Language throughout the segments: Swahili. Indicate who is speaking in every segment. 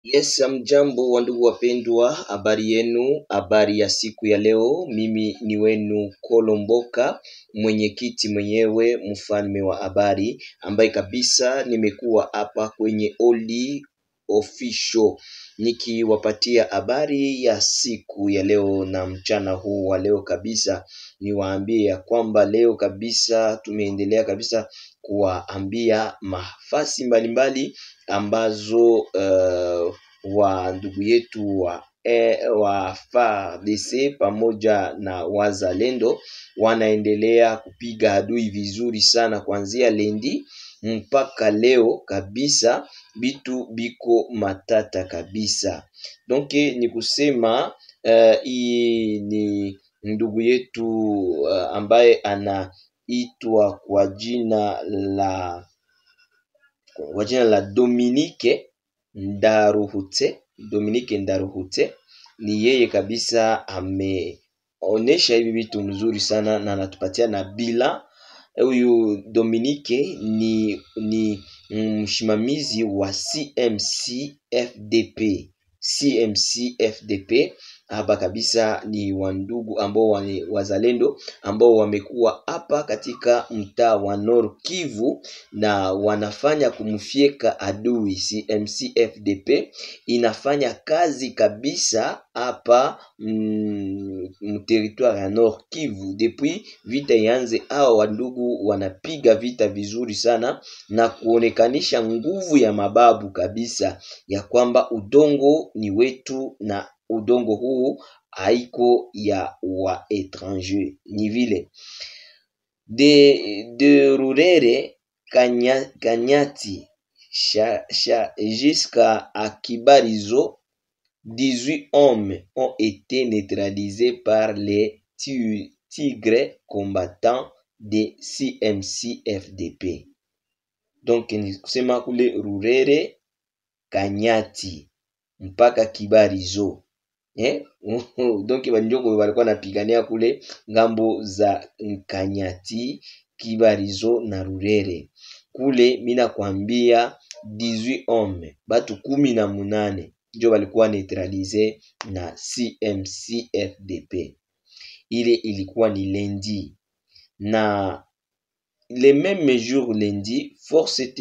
Speaker 1: Yes, mjambo wa ndugu wapendwa, habari yenu, habari ya siku ya leo. Mimi ni wenu Kolomboka, mwenyekiti mwenyewe, mfalme wa habari, ambaye kabisa nimekuwa hapa kwenye Oli Official nikiwapatia habari ya siku ya leo na mchana huu wa leo. Kabisa niwaambie ya kwamba leo kabisa tumeendelea kabisa kuwaambia mafasi mbalimbali ambazo wa ndugu yetu wa FARDC pamoja na wazalendo wanaendelea kupiga adui vizuri sana kuanzia lendi mpaka leo kabisa, bitu biko matata kabisa. Donc ni kusema hii ni ndugu yetu ambaye anaitwa kwa jina la Dominique Ndaruhutse. Dominique Ndaruhutse ni yeye kabisa ameonesha hivi vitu mzuri sana na anatupatia na bila. Huyu Dominique ni msimamizi wa CMC FDP. CMC FDP hapa kabisa ni wandugu ambao wazalendo ambao wamekuwa hapa katika mtaa wa Nord Kivu na wanafanya kumfyeka adui. CMC FDP inafanya kazi kabisa hapa territoire ya Nord Kivu depuis vita ianze. Hawa wandugu wanapiga vita vizuri sana na kuonekanisha nguvu ya mababu kabisa ya kwamba udongo ni wetu na udongo huu haiko ya wa étranger. Ni vile de Rurere Kanyati jusqu'à Kibarizo, 18 hommes ont été neutralisés par les tigres combattants de CMC FDP. Donc ni kusema kule Rurere Kanyati mpaka Kibarizo, eh? Donc banjoko walikuwa napigania kule ngambo za Kanyati, Kibarizo na Rurere kule. Mina kwambia 18 hommes, batu 18 njo balikuwa neutralisés na CMC FDP. Ile ilikuwa ni lundi na le même jour lundi, forces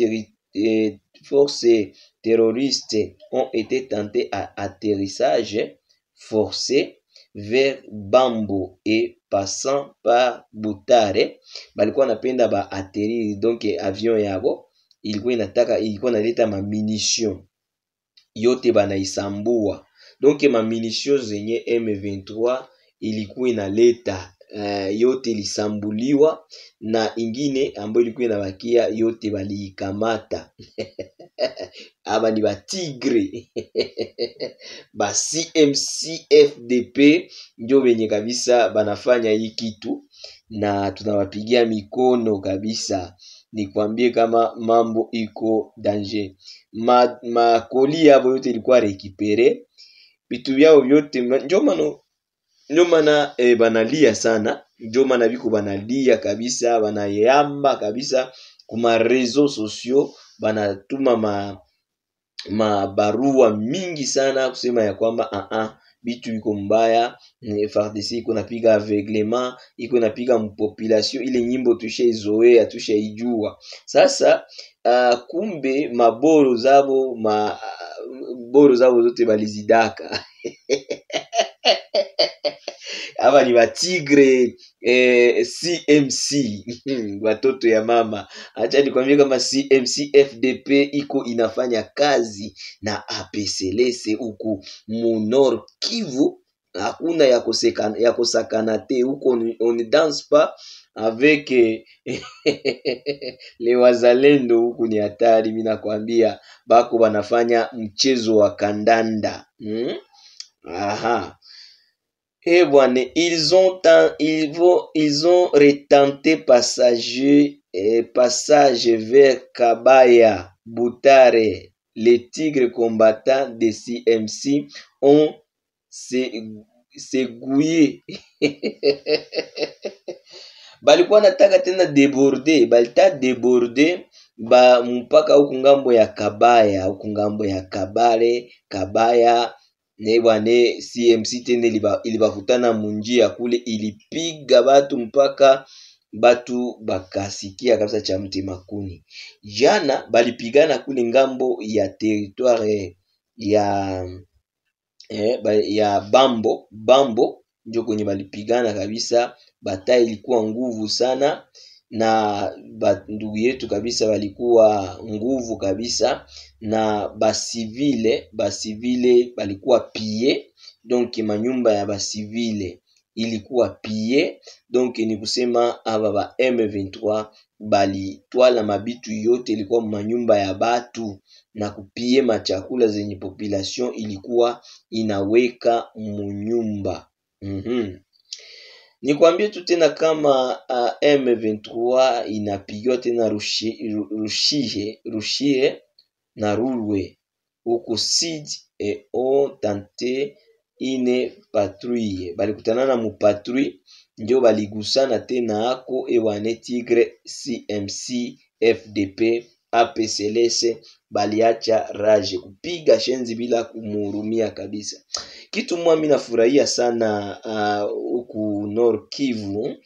Speaker 1: terroristes ont été tentées à atterrissage forcé vers Bambo et passant par Butare. Balikuwa napenda ba atterrir, donc avion yabo ilikuwa inataka, ilikuwa naleta ma munition yote banaisambua. Donc ma munition zenye M23 ilikuwa inaleta yote ilisambuliwa na ingine ambayo ilikuwa inabakia yote baliikamata. Aba ni batigre ba CMC FDP ndio benye kabisa banafanya hii kitu na tunawapigia mikono kabisa. Nikwambie kama mambo iko danger. Makoli yabo yote ilikuwa récupéré, vitu vyao vyote. Njo maana banalia sana, njo maana biko banalia kabisa, banayamba kabisa kuma réseaux sociaux, banatuma mabarua mingi sana kusema ya kwamba bitu iko mbaya, FARDC iko napiga aveuglement, iko napiga mpopulation. Ile nyimbo tushaizoea, tushaijua. Sasa kumbe maboro zabo zote balizidaka. Aba ni batigre CMC, watoto ya mama. Acha nikwambie kama CMC FDP iko inafanya kazi na APCLS huku mu Nord Kivu, hakuna ya kosakana te huko, on ne danse pas avec les wazalendo huku, ni hatari. Mimi nakwambia bako wanafanya mchezo wa kandanda. Aha. Eh bwana, ils ont retenté passage vers Kabaya, Butare. Les tigres combattants de CMC ont segouillé. Balikuwa nataka tena déborder, balita déborder. Ba mpaka huku ngambo ya Kabaya, huku ngambo ya Kabale, Kabaya ne bwane CMC tena ilibakutana munjia kule, ilipiga batu mpaka batu bakasikia kabisa cha mtema kuni. Jana balipigana kule ngambo ya territoire ya ya Bambo, Bambo ndio kwenye balipigana kabisa. Bataille ilikuwa nguvu sana na ndugu yetu kabisa walikuwa nguvu kabisa, na basivile balikuwa pillé, donc manyumba ya basivile ilikuwa pillé. Donc ni kusema aba ba M23 balitwala mabitu yote ilikuwa manyumba ya batu na kupie machakula zenye population ilikuwa inaweka munyumba. Nikwambie tu tena kama M23 inapigiwa tena Rushie na Rulwe huko Sud et ont tenté une patrouille. Balikutana na mu patrouille ndio baligusana tena ako ewane Tigre CMC FDP APCLS baliacha rage kupiga shenzi bila kumuhurumia kabisa. Kitu mwa mimi nafurahia sana huku Nord Kivu,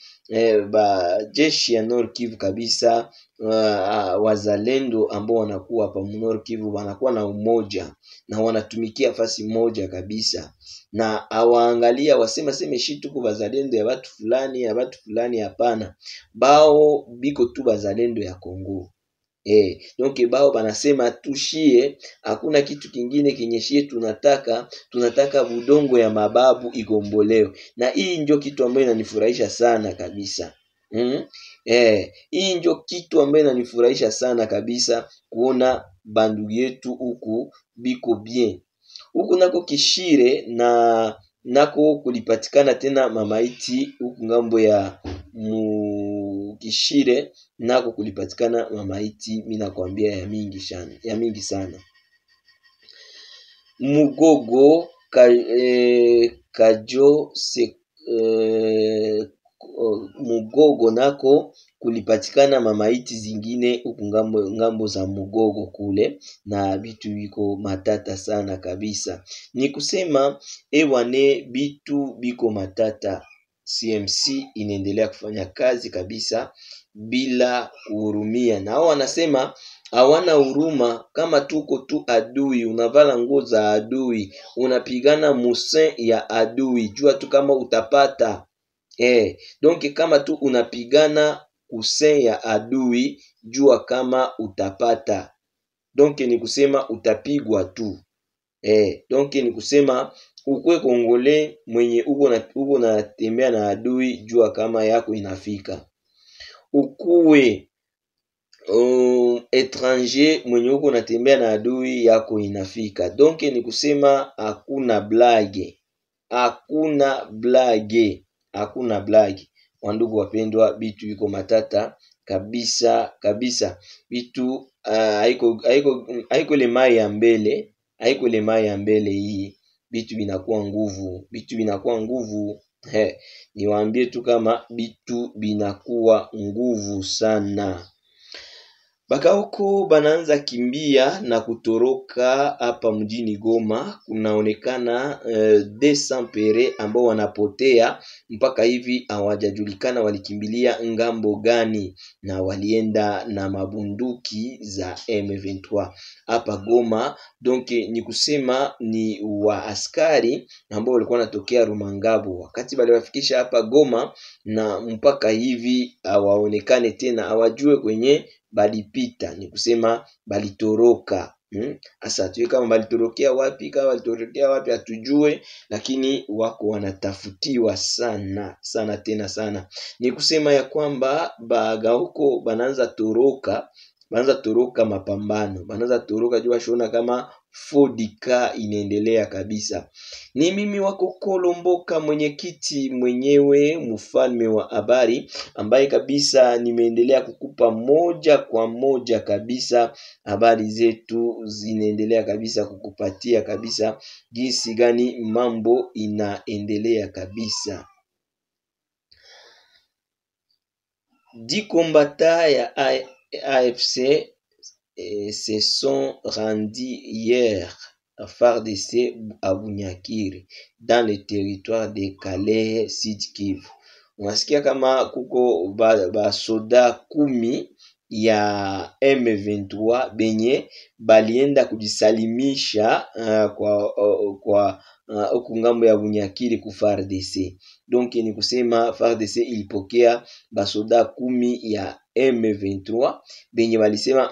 Speaker 1: ba jeshi ya Nord Kivu kabisa, wazalendo ambao wanakuwa hapa Nord Kivu wanakuwa na umoja na wanatumikia fasi moja kabisa, na awaangalia wasema seme shi tuko bazalendo ya watu fulani ya watu fulani. Hapana, bao biko tu bazalendo ya Kongo. Donc bao banasema tushie, hakuna kitu kingine kenye shie tunataka, tunataka budongo ya mababu igombolewe. Na hii ndio kitu ambayo inanifurahisha sana kabisa. Hii ndio kitu ambayo inanifurahisha sana kabisa, kuona bandugu yetu huku biko bien. Huku nako Kishire na nako kulipatikana tena mamaiti huku ngambo ya Mukishire, nako kulipatikana mamaiti, mimi nakwambia ya mingi sana, ya mingi sana. Mugogo kajo se, Mugogo nako kulipatikana mamaiti zingine huku ngambo za Mugogo kule, na bitu biko matata sana kabisa. Ni kusema ewane bitu biko matata. CMC inaendelea kufanya kazi kabisa bila kuhurumia, na hao wanasema hawana huruma. Kama tuko tu adui, unavala nguo za adui, unapigana musin ya adui, jua tu kama utapata. Donc kama tu unapigana kusin ya adui, jua kama utapata. Donc ni kusema utapigwa tu. Donc ni kusema ukwe Kongole mwenye uko na tembea na adui, jua kama yako inafika. Ukuwe étranger mwenye uko natembea na adui, yako inafika. Donc ni kusema hakuna blague, hakuna blague, hakuna blague. Wandugu wapendwa, bitu iko matata kabisa kabisa. Bitu haiko le mai ya mbele, haiko le mai ya mbele hii. Bitu binakuwa nguvu, bitu binakuwa nguvu. Niwaambie tu kama bitu binakuwa nguvu sana. Bakaoko banaanza kimbia na kutoroka hapa mjini Goma. Kunaonekana 200 pere ambao wanapotea mpaka hivi hawajajulikana walikimbilia ngambo gani, na walienda na mabunduki za M23 hapa Goma. Donc ni kusema ni wa askari ambao walikuwa wanatokea Rumangabo, wakati baliwafikisha hapa Goma, na mpaka hivi hawaonekane tena, hawajue kwenye balipita, ni kusema balitoroka. Asa tuwe kama balitorokea wapi, kama balitorokea wapi hatujue, lakini wako wanatafutiwa sana sana tena sana. Ni kusema ya kwamba bagauko banaanza toroka, banaanza toroka mapambano, banaanza toroka juu bashona kama 4DK inaendelea kabisa. Ni mimi wako Kolomboka, mwenyekiti mwenyewe, mfalme wa habari, ambaye kabisa nimeendelea kukupa moja kwa moja kabisa habari zetu zinaendelea kabisa kukupatia kabisa jinsi gani mambo inaendelea kabisa. Dikombata ya AFC se sont rendus hier à FARDC à Bunyakiri dans le territoire de Kalehe, Sud Kivu. Unasikia kama kuko basoda 10 ya M23 benye balienda kujisalimisha kwa huku ngambo ya Bunyakiri ku FARDC. Donc ni kusema FARDC ilipokea basoda 10 ya M23 benye balisema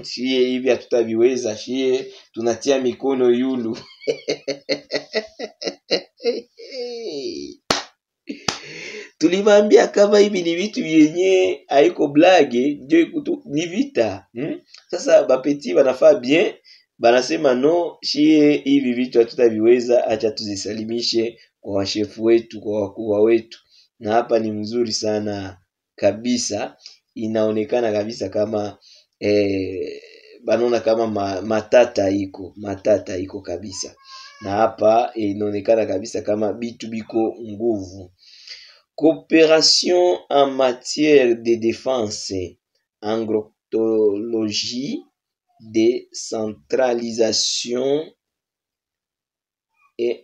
Speaker 1: shie hivi hatutaviweza, shie tunatia mikono yulu. Tuliwaambia kama hivi ni vitu vyenye haiko blague, ndio ni vita. Sasa bapeti banafaa bien, banasema no, shie hivi vitu hatutaviweza, acha tuzisalimishe kwa washefu wetu, kwa wakubwa wetu. Na hapa ni mzuri sana kabisa, inaonekana kabisa kama banona kama matata iko, matata iko kabisa. Na hapa inaonekana kabisa kama bitu biko nguvu. Coopération en matière de défense, agroecologie, décentralisation et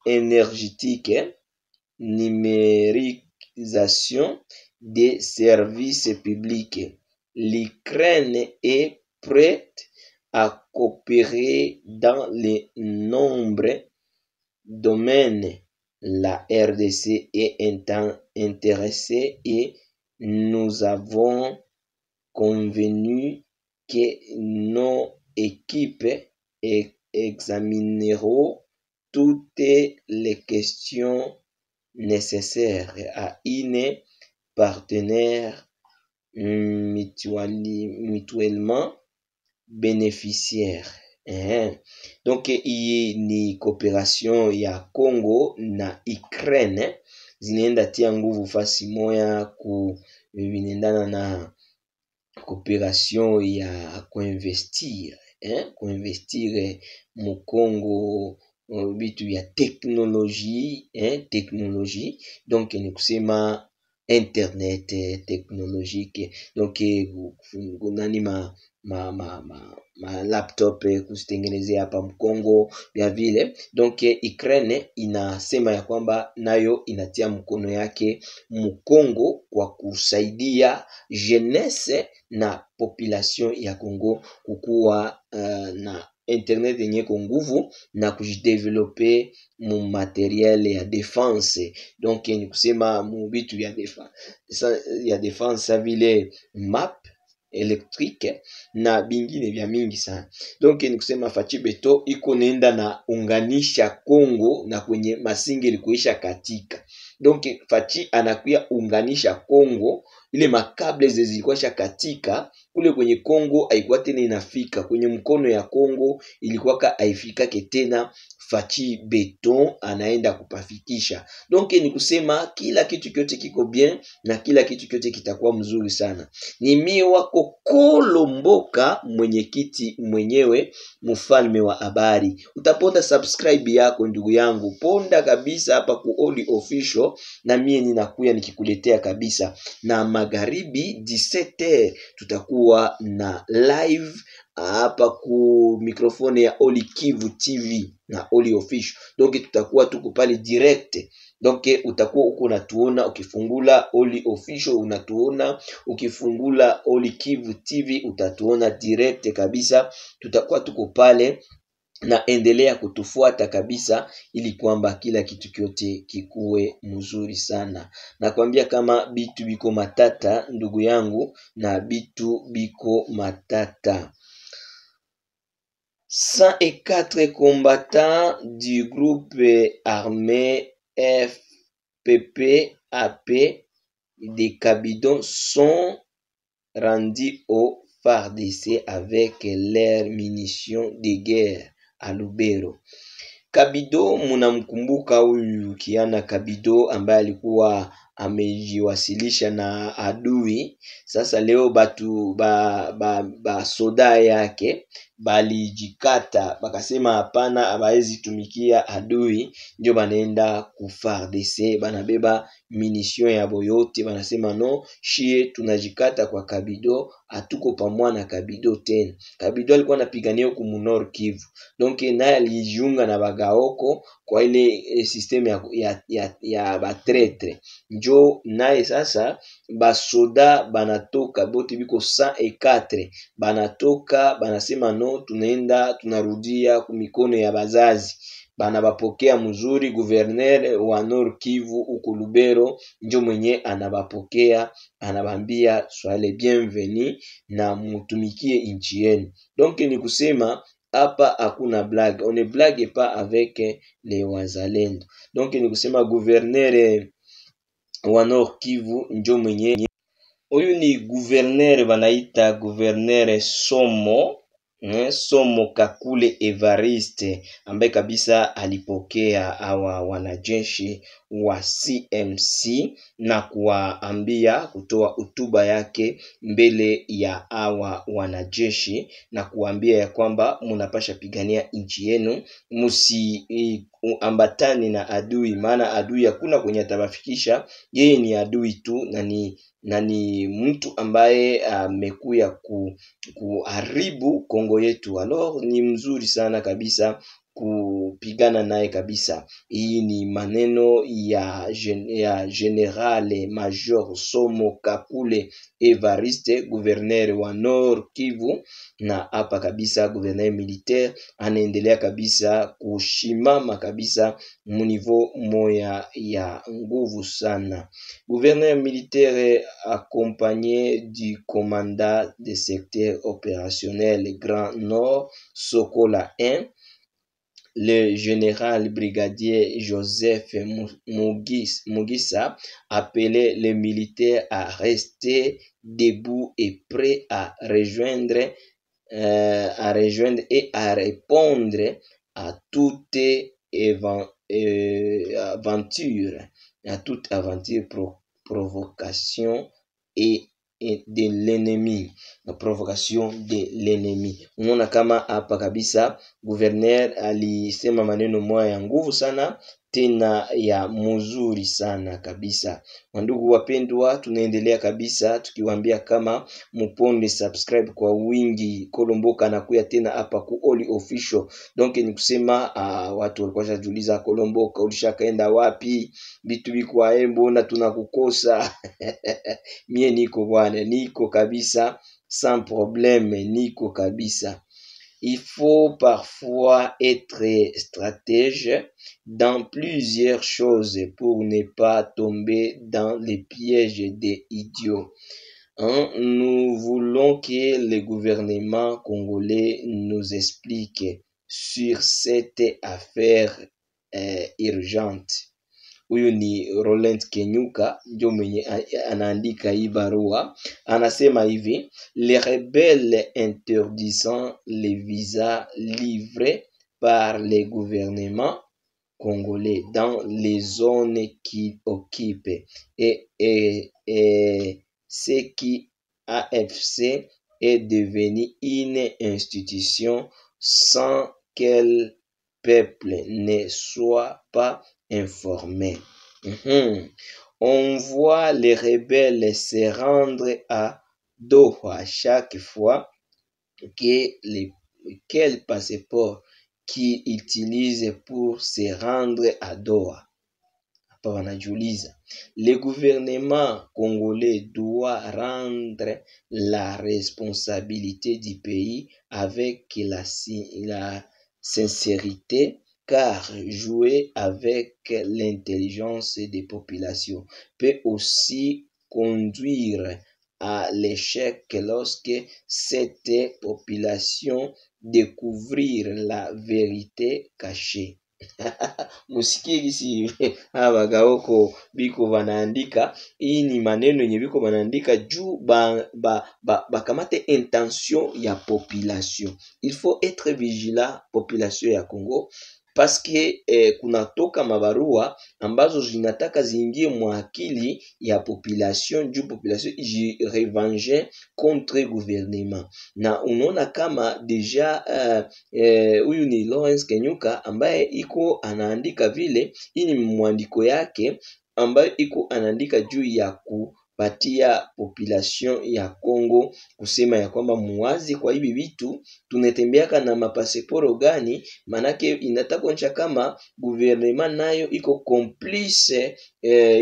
Speaker 1: énergétique, numérisation des services publics. L'Ukraine est prête à coopérer dans les nombreux domaines. La RDC est intéressée et nous avons convenu que nos équipes examineront toutes les questions nécessaires à une partenaire mutuellement bénéficiaire. Donc hii ni cooperation ya Congo na Ukraine zinaenda tia nguvu fasi moya ku vinaendana na cooperation ya kuinvestir, kuinvestir mu Congo bitu ya teknologie, teknologie. Donc ni kusema internet technologique, donc nani ma laptop kuzitengenezea hapa Mkongo vya vile. Donc Ukraine inasema ya kwamba nayo inatia mkono yake Mkongo kwa kusaidia jeunesse na population ya Kongo kukua na internet yenye ko nguvu na kujideveloper mu materiel ya defense. Donc ni kusema mu bitu ya defense, vile map electrique na bingine vya mingi sana. Donc ni kusema Fatshi Beto iko nenda na unganisha Kongo na kwenye masingi ilikuisha katika. Donc Fatshi anakuya unganisha Kongo, ile makable zilikuwa katika kule kwenye Kongo haikuwa tena inafika kwenye mkono ya Kongo, ilikuwa ka haifika tena. Fatshi Beton anaenda kupafikisha. Donc ni kusema kila kitu kyote kiko bien na kila kitu kyote kitakuwa mzuri sana. Ni mie wako Kolomboka, mwenyekiti mwenyewe, mfalme wa habari. Utaponda subscribe yako ndugu yangu, ponda kabisa hapa ku Holly Official, na mie ninakuya nikikuletea kabisa. Na magharibi 17h tutakuwa na live hapa ku mikrofone ya Holly Kivu TV na Holly Official. Donc tutakuwa tuko pale direct. Donc utakuwa uko unatuona ukifungula Holly Official, unatuona ukifungula Holly Kivu TV, utatuona direct kabisa. Tutakuwa tuko pale na endelea kutufuata kabisa ili kwamba kila kitu kyote kikuwe mzuri sana. Nakwambia kama bitu biko matata ndugu yangu, na bitu biko matata. 104 combattants du groupe armé FPP-AP de Cabidon sont rendus au FARDC avec leurs munitions de guerre à Lubero. Kabido, munamkumbuka huyu Kiana Kabido ambaye alikuwa amejiwasilisha na adui. Sasa leo batu ba soda yake balijikata, bakasema hapana, abaezi tumikia adui, ndio banaenda ku FARDC, banabeba munition yabo yote, banasema no, shie tunajikata kwa Kabido, hatuko pamoja na Kabido tena. Kabido alikuwa anapigania huku mu Nord Kivu, donc naye alijiunga na bagaoko kwa ile systeme ya batraîtres, njo naye sasa basoda banatoka bote biko 104 banatoka banasema no, tunaenda tunarudia kumikono ya bazazi. Banabapokea mzuri. Gouverneur wa Nord Kivu huko Lubero njo mwenye anabapokea, anabambia soyez les bienvenus na mutumikie inchi yenu. Donc ni kusema hapa hakuna blague, on ne blague pas avec les wazalendo. Donc ni kusema gouverneur wa Nord Kivu njo mwenye huyu ni gouverneur banaita gouverneur Somo, Somo Kakule Evariste ambaye kabisa alipokea hawa wanajeshi wa CMC na kuwaambia kutoa hotuba yake mbele ya hawa wanajeshi na kuwaambia ya kwamba munapasha pigania nchi yenu, musiambatane na adui, maana adui hakuna kwenye atabafikisha. Yeye ni adui tu na ni mtu ambaye amekuya kuharibu Kongo yetu. Alors ni mzuri sana kabisa kupigana naye kabisa. Hii ni maneno ya Général Major Somo Kakule Evariste, gouverneur wa Nord Kivu, na hapa kabisa gouverneur militaire anaendelea kabisa kushimama kabisa muniveau moya ya nguvu sana. Gouverneur militaire accompagné du commandant de secteur opérationnel Grand Nord Sokola 1, le général brigadier Joseph Mugisa, appelait les militaires à rester debout et prêts à rejoindre et à répondre à toute aventure, à toute aventure provocation et de l'ennemi, la provocation de l'ennemi. Unaona kama hapa kabisa gouverneur alisema maneno moya ya nguvu sana tena ya mzuri sana kabisa. Wandugu wapendwa, tunaendelea kabisa tukiwaambia kama muponde subscribe kwa wingi. Kolomboka anakuya tena hapa ku Oli Official. Donc ni kusema watu walikuwa washajiuliza Kolomboka ulishakaenda wapi? Vitu biko mbona tunakukosa? Mie niko bwana, niko kabisa sans problème, niko kabisa. Il faut parfois être stratège dans plusieurs choses pour ne pas tomber dans les pièges des idiots. Hein, nous voulons que le gouvernement congolais nous explique sur cette affaire urgente. Huyu ni Roland Kenyuka ndio mwenye anaandika hii barua, anasema hivi: les rebelles interdisant les visas livrés par les gouvernements congolais dans les zones qu'ils occupent et ce qui AFC est devenu une institution sans que le peuple ne soit pas informé. On voit les rebelles se rendre à Doha chaque fois que quel passeport qu'ils utilisent pour se rendre à Doha. Hapa wanajiuliza, le gouvernement congolais doit rendre la responsabilité du pays avec la sincérité, car jouer avec l'intelligence des populations peut aussi conduire à l'échec lorsque cette population découvrir la vérité cachée. Musikie gisi hawa bagaoko biko wanaandika. Hii ni maneno yenye biko wanaandika juu bakamate ba intention ya population. Il faut être vigilant, population ya Congo. Paske kunatoka mabarua ambazo zinataka ziingie mwakili ya population juu population ijirevenge contre gouvernement. Na unaona kama deja huyu ni Lawrence Kenyuka ambaye iko anaandika vile. Hii ni mwandiko yake ambayo iko anaandika juu ya kupatia population ya Congo kusema ya kwamba muwazi kwa hivi vitu tunatembeaka na mapaseporo gani, manake inataka kuonyesha kama gouvernement nayo iko complice,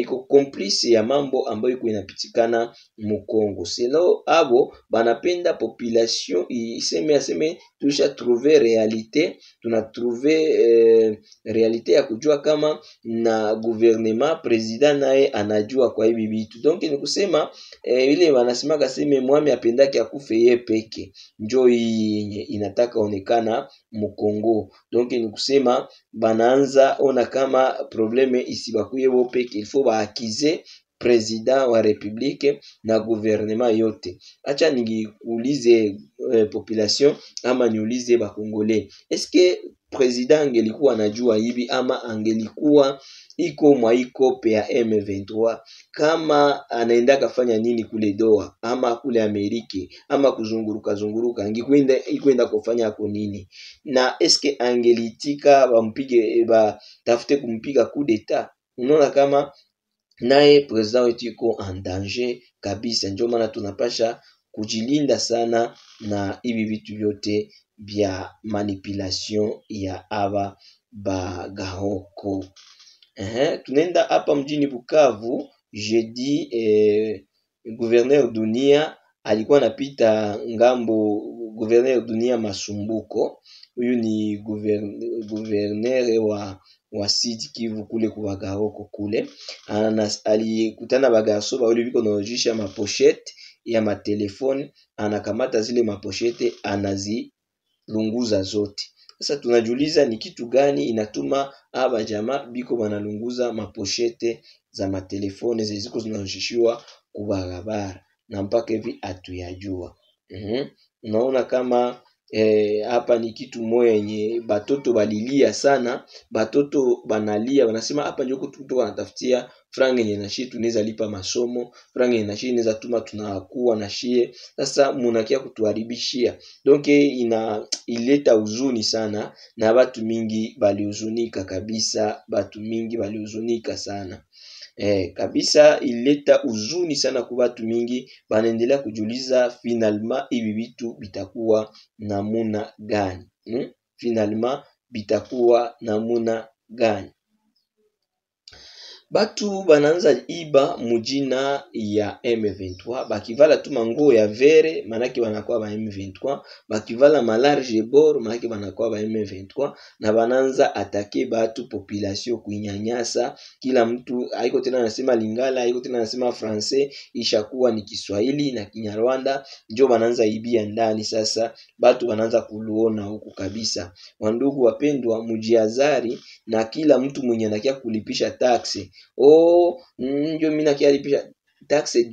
Speaker 1: iko complice ya mambo ambayo iko inapitikana mu Congo. Selo abo banapenda population iseme aseme tusha trouver réalité, tuna trouver réalité ya kujua kama na gouvernement président naye anajua kwa hivi vitu. Donc ni kusema ile wanasemaka seme mwami apendake akufe ye peke, njo hii yenye inataka onekana mu Congo. Donc ni kusema banaanza ona kama problème isibakuye bo peke, il faut baaccuser président wa république na gouvernement yote. Acha ningikuulize population ama niulize bakongole, eske président angelikuwa anajua hivi ama angelikuwa iko mwaikope ya M23, kama anaenda kafanya nini kule Doha ama kule Ameriki ama kuzunguruka zunguruka, angekwenda ikwenda kufanya ako nini? Na eske angelitika bampige batafute kumpiga coup d'etat? Unaona kama naye président wetu iko en danger kabisa. Ndio maana tunapasha kujilinda sana na hivi vitu vyote vya manipulation ya aba bagahoko. Tunaenda hapa mjini Bukavu jeudi, gouverneur Dunia alikuwa anapita ngambo. Gouverneur Dunia Masumbuko huyu ni gouverneur wa Sud Kivu kule kwa Bagahoko kule. Alikutana bagarçons bawili biko naojisha mapochette ya matelefone, anakamata zile mapochette anazilunguza zote. Sasa tunajiuliza ni kitu gani inatuma aba jamaa biko banalunguza mapochette za matelefone ziziko zinaojishiwa kubarabara, na mpaka hivi hatuyajua. Unaona kama hapa ni kitu moya yenye batoto balilia sana, batoto banalia banasema hapa ndio tuko wanatafutia franga yenye na shie tunaweza lipa masomo, franga yenye na shie inaweza tuma tunakuwa na shie. Sasa munakia kutuharibishia, donc ina ileta huzuni sana, na batu mingi balihuzunika kabisa, batu mingi balihuzunika sana. Kabisa ileta huzuni sana kwa batu mingi, banaendelea kujiuliza finalement hivi vitu bitakuwa namuna gani? Finalement bitakuwa namuna gani? Batu banaanza iba mujina ya M23, bakivala tu manguo ya vert manake banakuwa ba M23, bakivala malarge bord manake banakuwa ba M23, na banaanza attaquer batu population kuinyanyasa. Kila mtu haiko tena anasema Lingala, haiko tena anasema français, ishakuwa ni Kiswahili na Kinyarwanda, njo banaanza ibia ndani. Sasa batu banaanza kuluona huku kabisa. Wandugu wapendwa, mujiazari na kila mtu mwenye anakia kulipisha taxe. Oh, njo mimi nakia lipisha taxe.